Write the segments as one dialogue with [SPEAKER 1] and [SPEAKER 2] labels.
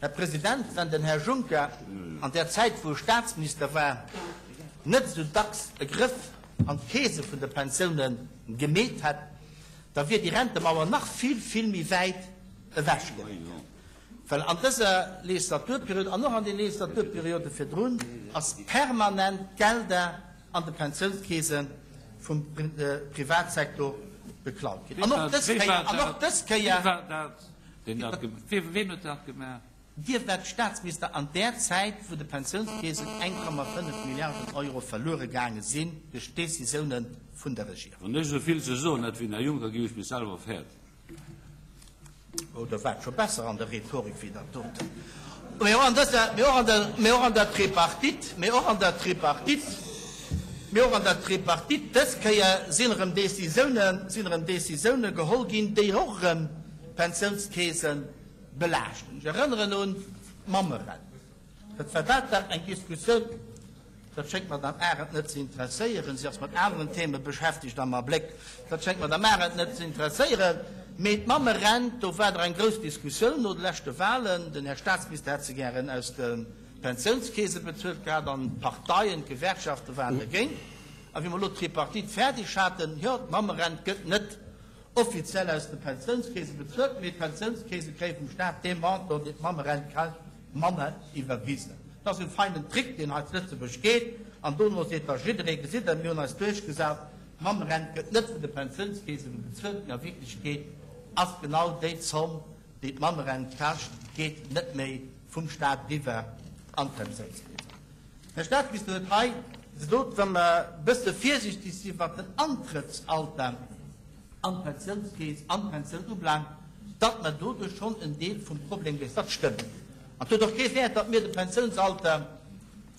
[SPEAKER 1] Här President, wenn den Här Juncker an där Zäit, wou e Statsminister war, net esou dacks e Grëff an d'Keese vun de Pensiounen gemeet hätt, da wier déi Rentemauer nach vill, vill méi wäit ewech geréckelt. Well an dëser Legislaturperiod an och an de Legislaturperiode virdrun ass permanent Gelder an de Pensiounskeese vum Privatsektor geklaut ginn. An och dës Kéier, an och dës Kéier.
[SPEAKER 2] Wie war dat, deen dat gemaach huet? Wien huet dat gemaach?
[SPEAKER 1] Dir waart Staatsminister an där Zäit, wou de Pensiounskeesen 1,5 Milliarden Euro verluere gaange sinn duerch Décisioune vun der Regierung.
[SPEAKER 2] Wann ech esou vill ze soen hätt wéi den Här Juncker, géif ech mech selwer fäerten.
[SPEAKER 1] Oh, der waart scho besser an der Rhetorik wéi dat doten. Mee och an dëser, mee och an der, mee och an der Tripartite, mee och an der Tripartite, mee och an der Tripartite dës Kéier sinn erëm Décisioune, sinn erëm Décisioune geholl ginn, déi och erëm d'Pensiounskeese belaaschten. Ech erënneren un d'Mammerent. Dat war dat dach eng Diskussioun, dat schéngt d'Madame Arendt net ze interesséieren, si ass mat aneren Theme beschäftegt am Abléck, dat schéngt d'Madame Arendt net ze interesséieren, mee d'Mammerent, do war dach eng grouss Diskussioun no de leschte Wahlen, den Här Statsminister hätt se gären aus de Pensiounskeese bezuelt gehat an d'Parteien, d'Gewerkschafte waren dergéint. A wéi mer elo d'Tripartite fäerdeg haten, jo, d'Mammerent gëtt net offiziell aus de Pensiounskeese bezuelt, mee d'Pensiounskeese kréie vum Staat dee Montant, deen d'Mammerent kascht, manner iwwerwisen. Dat ass e feinen Trick, deen hei zu Lëtzebuerg geet. An dono seet da jidderee, Gesitt Der, mir hunn eis duerchgesat, d'Mammerent gëtt net vun de Pensiounskeese bezuelt, mee a Wierklechkeet ass genau déi Zomm, déi d'Mammerent kascht, geet net méi vum Staat eriwwer an d'Pensiounskeesen. Här Staatsminister huet hei gesot, wa mer e bësse virsiichteg si wat den Antrëttsalter an d'Pensiounskeess, an d'Pensioun ubelaangt, datt mer doduerch schonn en Deel vum Problem léisen. Dat stëmmt. An et huet och kee Wäert, datt mir de Pensiounsalter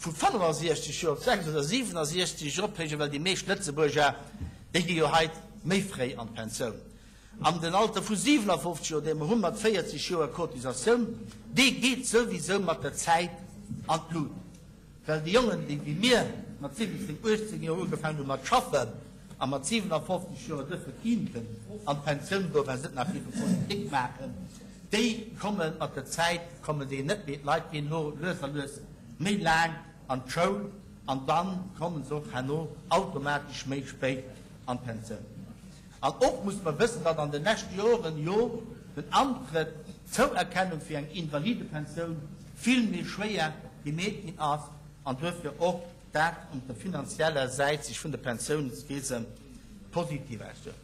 [SPEAKER 1] vu 65 Joer op 66 oder 67 erophéijen, well déi meescht Lëtzebuerger, déi gi jo hait méi fréi an d'Pensioun. An den Alter vu 57 Joer, dee mer hu mat 40 Joer Cotisatioun, dee geet souwisou mat der Zäit an d'Lut. Well déi Jongen, déi wéi mir mat 17, 18 Joer ugefaangen hu mat schaffen a mat 57 Joer duerfir kinnten an d'Pensioun goen, well se net nach géife Politik maachen, déi komme mat der Zäit, kommen déi net méi. D'Leit ginn elo lues a lues méi laang an d'Schoul an da komme se och herno automatesch méi spéit an d'Pensioun. An och muss mer wëssen, datt an de leschte Joren jo den Antrëtt, d'Zouerkennung fir eng Invalidepensioun vill méi schwéier gemeet ginn ass an duerfir och dat op der finanzieller Säit sech vun de Pensiounskeese positiv auswierkt.